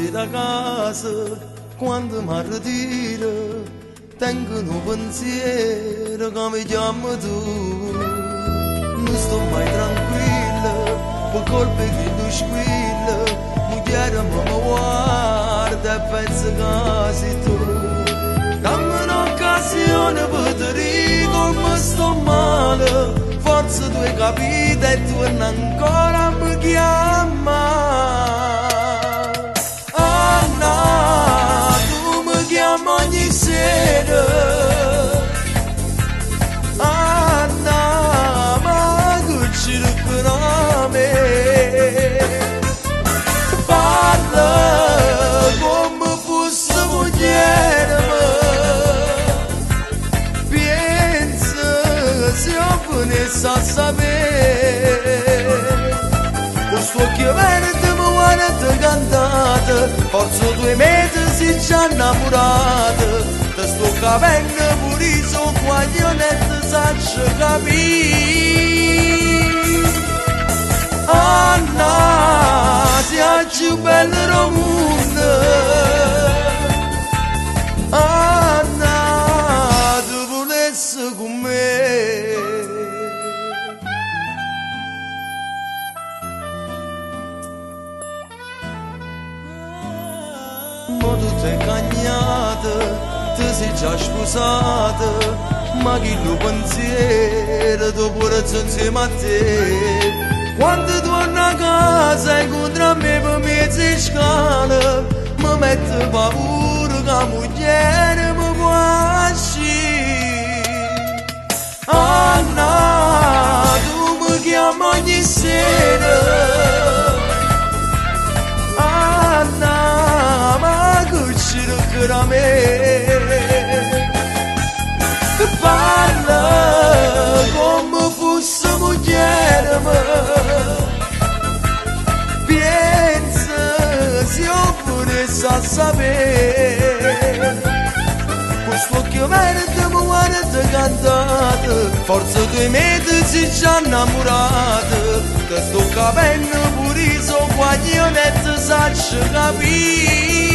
sera a casa, quando mi ritiro, tengo un pensiero che mi chiama tu. Non sto mai tranquillo, per colpa di tu squillo, moglie mi guarda e pensa che sei tu. Dammi un'occasione per te come sto male, forse tu hai capito e torna ancora a mi chiamare. Anna, tu mi chiami ogni sera. Anna, ma che cerca me. Parla come fosse moglie. Pensa se io venisse a sapere. Questo occhio verde mi guarda cantata, forse 2 metri si già innamorata. Te sto capendo pure io so guaglionetta, saccio capire. Anna, sei la più bella del mondo. Anna, tu volessi con me. Ma tu t'è cagnata, ti sei già sposata, ma chi lo pensiero dopo insieme a te. Quando torno a casa e incontra me per mezza scala, mi metto paura che la moglie mi può Anna, tu mi chiami ogni sera. Anna, ma che cerca me. Parla come fosse moglie. Pensa se io volessi a sapere. Questo occhio verde mi guarda cantato, forse 2 metri si già innamorato. Te sto capendo pure io so guaglionetta, saccio capire.